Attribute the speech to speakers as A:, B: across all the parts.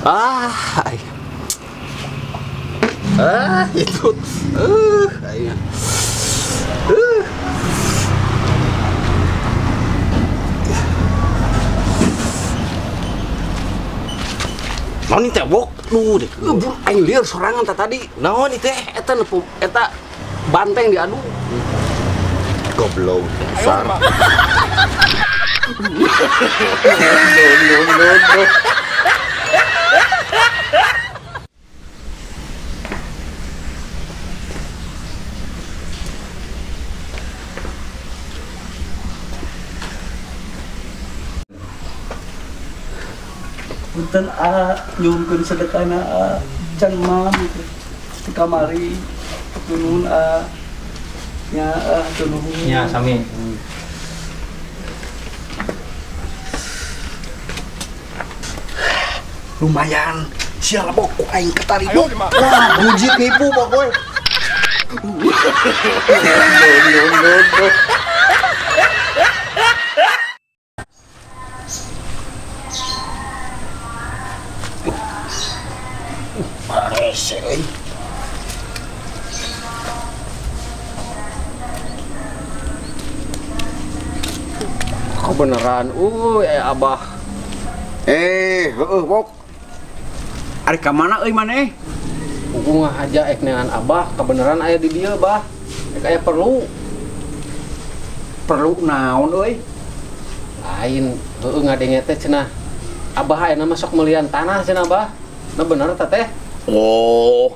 A: Ah, ay. Ah, itu. Ay. Naon teh bok? Duh, deh. Bur aing lieur sorangan tah tadi. Naon ieu teh? Eta nepu eta banteng diadu.
B: Goblok dasar.
A: No, no, no, no.
C: Punten a nyuhunkeun sedekahna a can mam di kamari nuhun a nya a nuhun.
D: Ya, sami.
A: Lumayan. Sial bok ku aing katarik bok.
B: Wah, bujit nipu pokoknya. No, no, no, no.
A: Parese euy. Kebeneran, abah.
B: Heeh, bok. Ari ka mana euy maneh?
A: Kuku ngahaja ek neangan abah, kebeneran aya di dieu, Bah. Ek aya perlu.
B: Perlu naon euy?
A: Lain, heueuh ngadenge teh cenah. Abah ayeuna mah sok meulian tanah cenah, Bah. Nah bener teh teh?
B: Oh.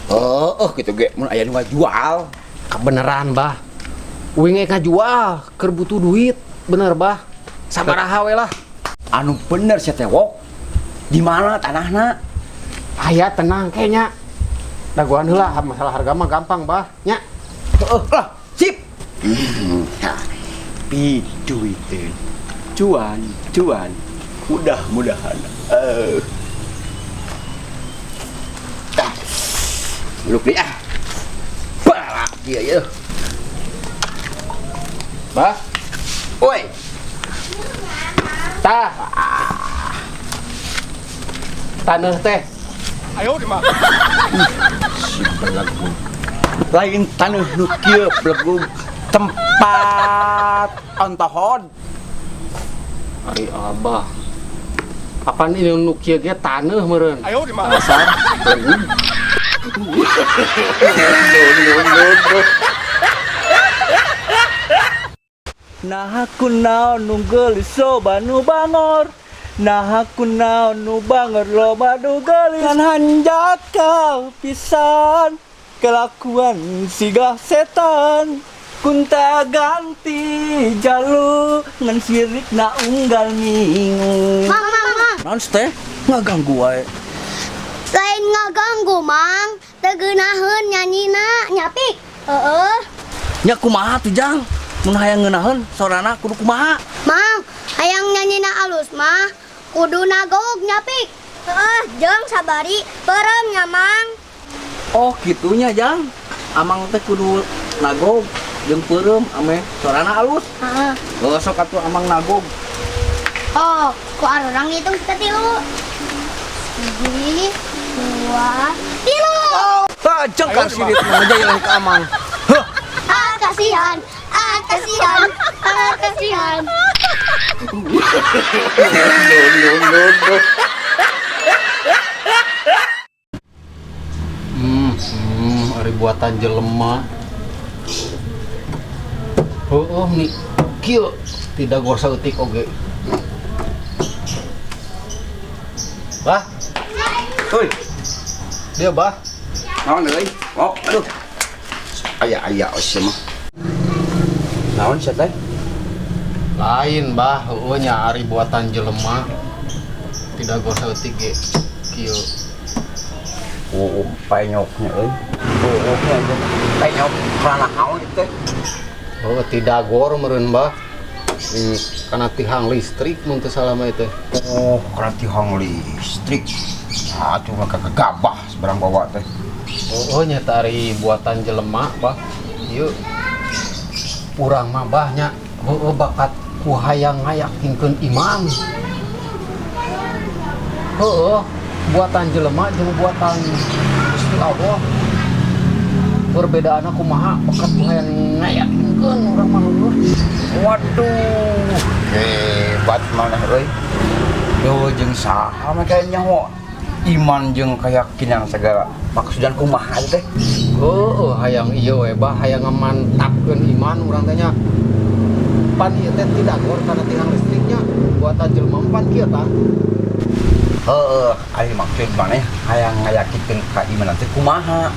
B: Heeh, kitu ge mun aya nu ngajual.
A: Kebeneran, Bah. Uing ek ngajual keur butuh duit, bener, Bah. Sabaraha we lah.
B: Anu bener sia teh, Wok. Di mana tanahna?
A: Aya tenang kayaknya. Dagoan heula masalah harga mah gampang, Bah. Nya.
B: Heeh, lah, sip. Piduiteun. Cuan, cuan. Mudah-mudahan. Tah. Beluk deui ah. Balak dia ya.
A: Bah.
B: Oi.
A: Tah. Taneuh teh.
B: Si belegu. Lain taneuh nu kieu belegu tempat ontohod.
A: Ari abah. Apaan ini nu kieu ge taneuh meureun.
B: Dasar belegu. No, no, no, no.
C: Nah aku naon nu geulis loba nu bangor. Nah aku naon nu bangor loba nu geulis. Ngan hanjakal pisan kelakuan siga setan. Kunta ganti jalu ngan sirik na unggal minggu.
E: Mang, mang, mang.
C: Naon teh ngaganggu wae.
E: Lain ngaganggu, Mang. Teu geunaheun nyanyina, nyapik. Heeh.
C: Nya kumaha tuh, Jang? Mun hayang ngeunaheun sorana kudu kumaha?
E: Mang, hayang nyanyina alus mah kudu nagog nyapik. Heeh, jeung sabari peureum nya, Mang.
C: Oh, kitunya, Jang. Amang teh kudu nagog jeung peureum ame sorana alus.
E: Heeh.
C: Heeh, sok atuh amang nagog.
E: Oh, ku arurang ngitung kita tilu. 1, 2, 3.
C: Oh, ah, jeng karsirit mah aja yang ke amang. Heh.
E: Ah, kasihan. Ah, kasihan. Ah, kasihan.
B: No, no, no, no.
A: Ari buatan jelema. Heueuh nih, kieu tidak gor saeutik oge. Bah.
B: Oi.
A: Dia, Bah.
B: Naon deui? Oh, aduh. Aya-aya sia mah. Naon sia teh?
A: Lain, Bah, heueuh nya ari buatan jelema. Tidak gor saeutik ge kieu.
B: Oh, penyoknya euy. Oh, nya penyok karena naon ieu teh?
A: Oh, tidak gor meureun, Bah. Ini kana tihang listrik mun teu salah mah teh.
B: Oh, kana tihang listrik. Ah, cuma kagak gabah sebarang bawa teh.
A: Oh, nyata ari buatan jelema, Bah. Ieu urang mah bah nya heueuh bakat ku hayang ngayakinkeun iman. Heueuh, buatan jelema jeung buatan Gusti Allah. Perbedaanna kumaha bakat ku hayang ngayakinkeun urang mah heueuh.
B: Waduh, hebat maneh euy. Duh, jeung saha mah kayaknya nyaho iman jeung keyakinan segala. Maksudan kumaha teh?
A: Heueuh, hayang ieu we bah, hayang ngamantapkeun iman urang teh nya. Pan ieu teh tidak gor kana tihang listriknya, buatan jelema pan kieu tah.
B: Heeh, ari maksud maneh hayang ngayakinkeun ka iman teh kumaha?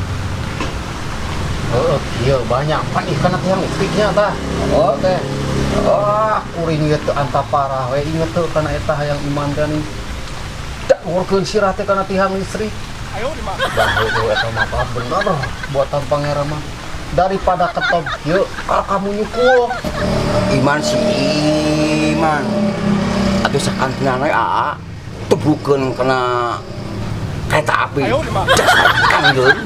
A: Heeh, kieu banyak pan ieu kana tihang listriknya tah.
B: Oh.
A: Teh. Ah, kuring ieu teu anta parah we inget teu kana eta hayang iman teh nih. Dagorkeun sirah teh kana tihang listrik. Bah, heueuh eta mah bah, bener buatan pangeran mah. Daripada ketop kieu, kalau kamu nyukul.
B: Iman si iman. Atuh sakantenan we aa tebrukeun kana kereta api. Kanggeun.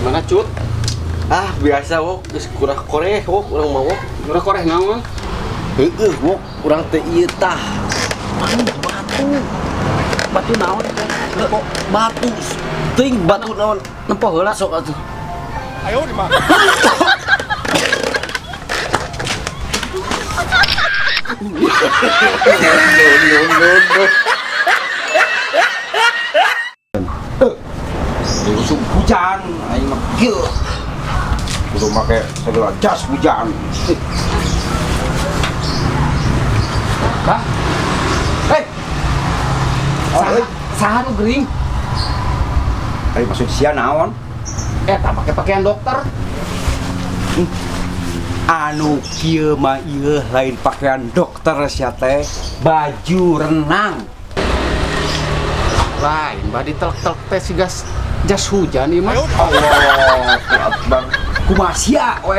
A: Mana cut?
C: Ah, biasa wok, geus kurang koreh wok, urang mah wok.
A: Urang koreh naon?
C: Heueuh wok, urang teh ieu tah. Batu.
A: Batu naon teh?
C: Nempo batu. Teuing batu naon?
A: Nempo heula.
C: Sok atuh.
B: Usum hujan, aing mah kieu. Kudu make segala jas hujan.
A: Bah.
B: Hei.
A: Saha, saha nu gering?
B: Ari maksud sia naon?
A: Eta make pakaian dokter.
B: Anu kieu mah ieu lain pakaian dokter sia teh, baju renang.
A: Lain bah ditelek-telek teh siga jas hujan ieu mah.
B: Allahu Akbar. Kumaha sia we?